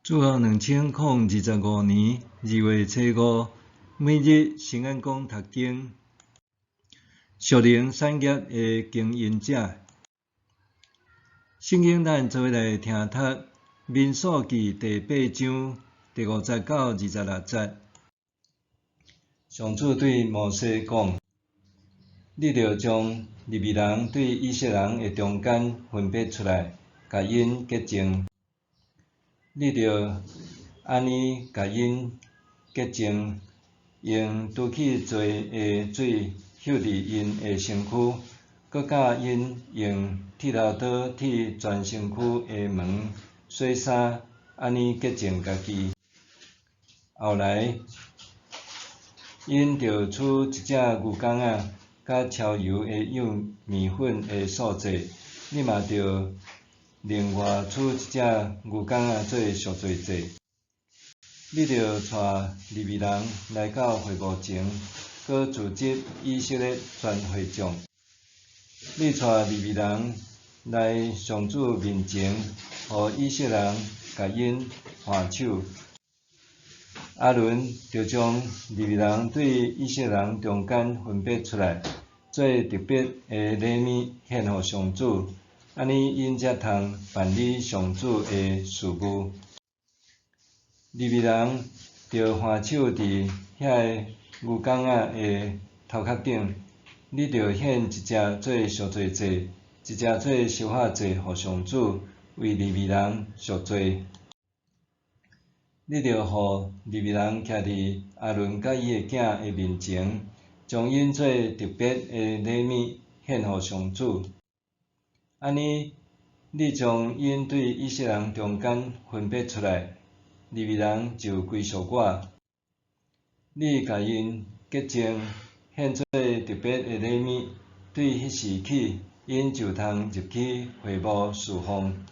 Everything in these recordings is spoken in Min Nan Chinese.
主後2025年2月初五，每日新眼光讀經，屬靈產業的經營者。聖經咱做伙來聽讀《民數記》第八章第五節到26節。上主對摩西講：你著將利未人對以色列人的中間分別出來，共𪜶潔淨。你著按呢共𪜶潔淨，用除去罪的水溼佇𪜶的身軀，閣教𪜶用剃頭刀剃全身軀的毛、洗衫，按呢潔淨家己。後來，𪜶著取一隻牛犅仔，佮超油的幼麵粉的素祭，你嘛著另外取一隻牛犅仔做贖罪祭。你著帶利未人來到會幕前，閣組織以色列全會眾。你帶利未人來上主面前，予以色列人共𪜶按手。亞倫著將利未人對以色列人中間分別出來，做特別的禮物獻予上主，按呢𪜶才通辦理上主的事務。利未人著按手佇遐個牛犅仔的頭殼頂，你著獻一隻做贖罪祭，一隻做燒化祭予上主，為利未人贖罪。你著予利未人徛佇亞倫佮伊的囝的面前，將𪜶做特別的禮物獻予上主。按呢，你將𪜶對以色列人中間分別出來，利未人就歸屬我。你共𪜶潔淨，獻做特別的禮物，對彼時起，𪜶就通入去會幕事奉。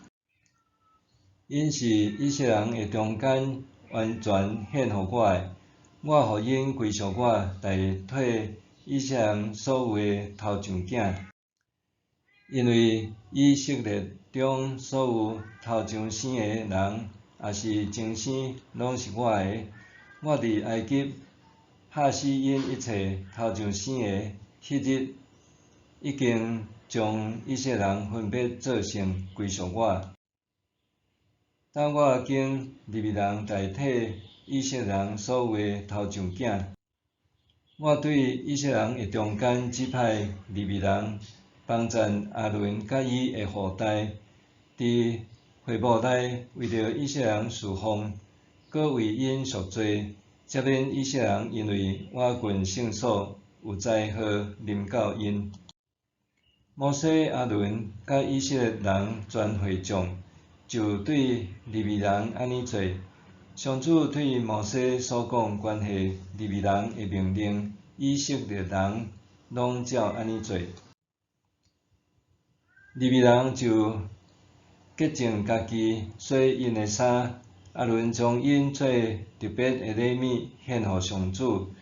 𪜶是以色列人的中間完全獻予我的，我予𪜶歸屬我，代替以色列人所有的頭上囝。因為以色列中所有頭上生的人，抑是前生，攏是我的。我佇埃及殺死𪜶一切頭上生的彼日，已經將以色列人分別做聖，歸屬我。當我揀利未人代替以色列人所有的頭上囝，我對以色列人的中間指派利未人幫贊亞倫佮伊的後代，佇會幕內為著以色列人事奉，閣為𪜶贖罪，才免以色列人因為倚近聖所有災禍臨到𪜶。摩西、亞倫佮以色列人全會眾，就對利未人按呢做。上主對摩西所講關係利未人的命令，以色列人攏照按呢做。利未人就潔淨家己，洗𪜶的衫。亞倫將𪜶做特別的禮物獻予上主，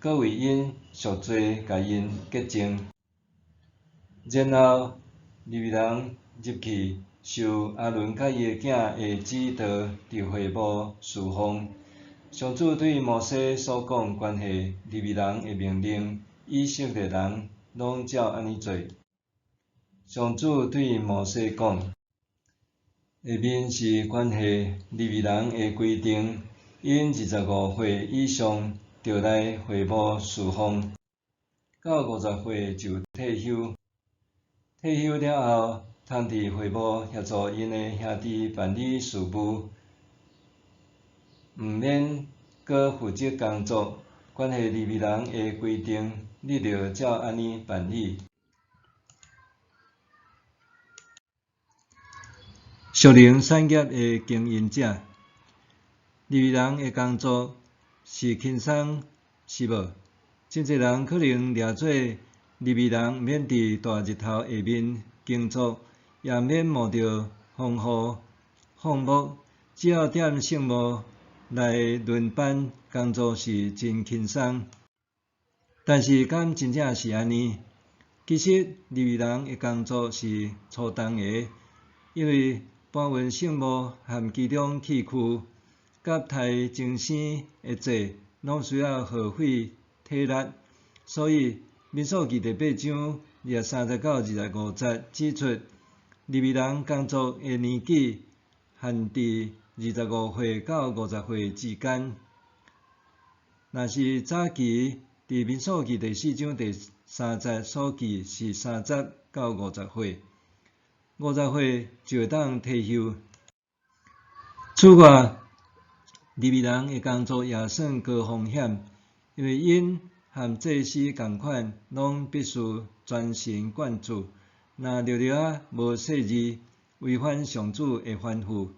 閣為𪜶贖罪，共𪜶潔淨。然後利未人入去，受亞倫佮伊的囝的指導，佇會幕事奉。上主對摩西所講關係利未人的命令，以色列人攏照按呢做。上主對摩西講：下面是關係利未人的規定，𪜶25歲以上著來會幕事奉，到50歲就退休。退休了後，通佇會幕協助𪜶的兄弟辦理事務，毋免閣負責工作。關係利未人的規定，你著照按呢辦理。屬靈產業的經營者，利未人的工作是輕鬆是無？真濟人可能掠做利未人，毋免佇大日頭下面工作，也毋免冒著風雨放牧，只要踮聖幕內輪班工作是真輕鬆。但是敢真正是按呢？其實利未人的工作是粗重的，因為搬運聖幕和其中器具，佮刣牲牲的祭，攏需要耗費體力，所以民數記第八章23節到25節指出，利未人工作的年紀限佇25歲到50歲之間。若是早期佇民數記第四章第三節所記是30到50歲，五十歲就會當退休。此外，利未人的工作也算高風險，因為𪜶和祭司仝款，攏必須全神貫注。若略略仔無細膩，違反上主的吩咐，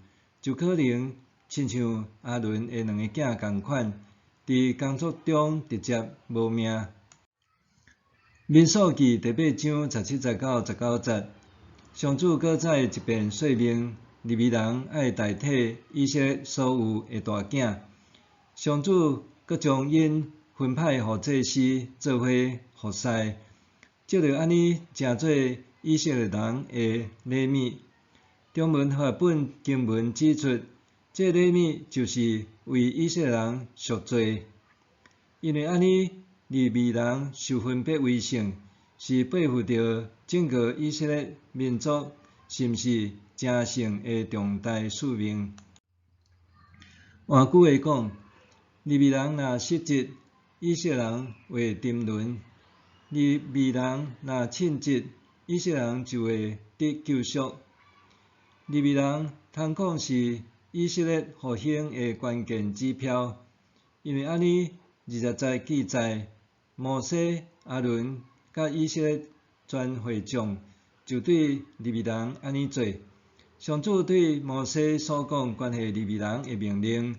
就可能親像亞倫的兩个囝仝款，佇工作中直接無命。民數記第八章17節到19節，上主閣再一遍說明利未人愛代替以色列所有的大囝。上主閣將𪜶分派予祭司做伙服侍，藉著按呢成做以色列人的禮物。中文和合本經文指出，這禮物就是為以色列人贖罪。因為按呢，利未人受分別為聖，是背負著整個以色列民族是毋是成聖的重大使命。換句話講，利未人若失職，以色列人會沉淪；利未人若稱職，以色列人就會得救贖。利未人通講是以色列復興的關鍵指標，因為按呢20節記載，摩西、亞倫佮以色列全會眾就對利未人按呢做。上主對摩西所講關係利未人的命令，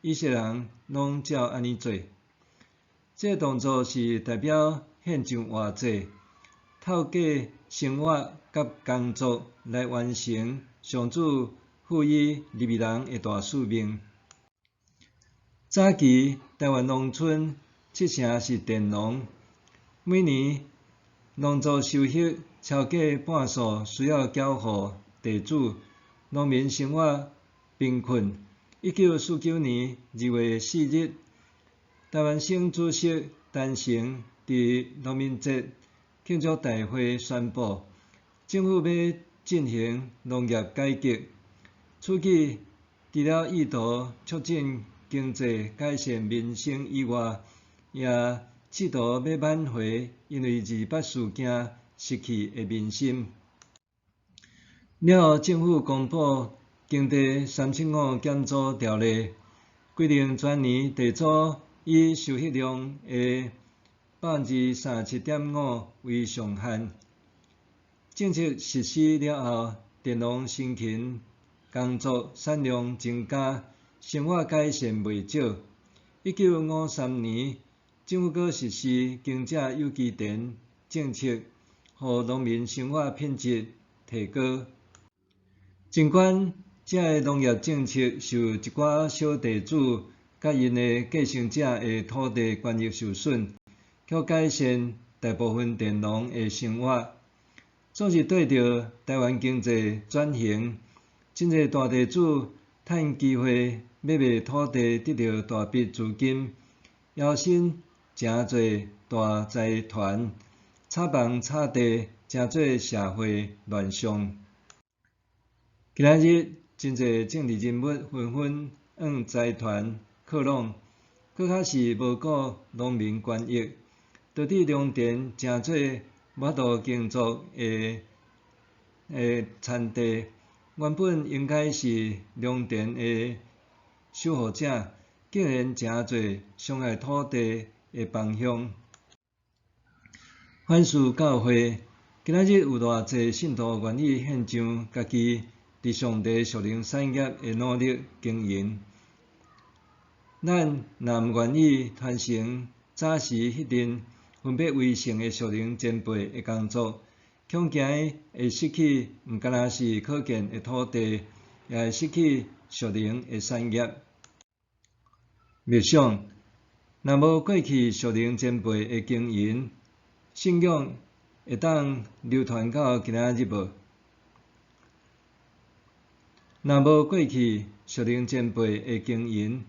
以色列人攏照按呢做。這個動作是代表獻上活祭，透過生活佮工作來完成上主賦予利未人的大使命。早期台灣農村七成是佃農，每年農作收穫超過半數需要繳予地主，農民生活貧困。1949年2月4日，台灣省主席陳誠佇農民節慶祝大會宣布，政府欲進行農業改革。此舉除了意圖促進經濟、改善民生以外，也試圖欲挽回因為二二八事件失去的民心。了後，政府公布耕地三七五減租條例，規定全年地租以收穫量的37.5%為上限。政策實施了後，佃農辛勤工作，產量增加，生活改善袂少。1953年，政府閣實施耕者有其田政策，予農民生活品質提高。儘管這个農業政策受一寡小地主佮𪜶的繼承者的土地權益受損，卻改善大部分佃農的生活。總是綴著台灣經濟轉型，真濟大地主趁機會買賣土地，得著大筆資金，搖身成做大財團，炒房炒地，成做社會亂象。今仔日真濟政治人物紛紛向財團靠攏，閣較是無顧農民權益，導致農田成做無法度耕作的田地。原本應該是農田的守護者，竟然成做傷害土地的幫兇。反思教會，今仔日有偌濟信徒願意獻上家己佇上帝屬靈產業的努力經營？咱若毋願意傳承早時彼陣分別為聖的屬靈前輩的工作，恐驚會失去毋干焦是可見的土地，也會失去屬靈的產業。默想，若無過去屬靈前輩的經營，信仰會當流傳到今仔日無？若無過去屬靈前輩的經營，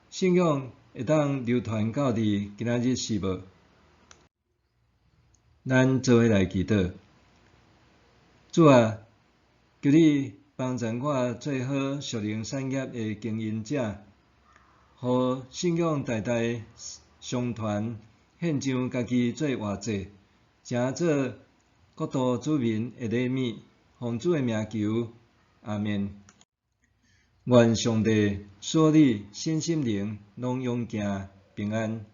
信仰會當流傳到佇今仔日是無？咱做伙來祈禱。主啊，求你幫助我做好屬靈產業的經營者，予信仰代代相傳，獻上家己做活祭，成做國度子民的禮物，奉主的名求，阿們。願上帝賜你身心靈攏勇健平安。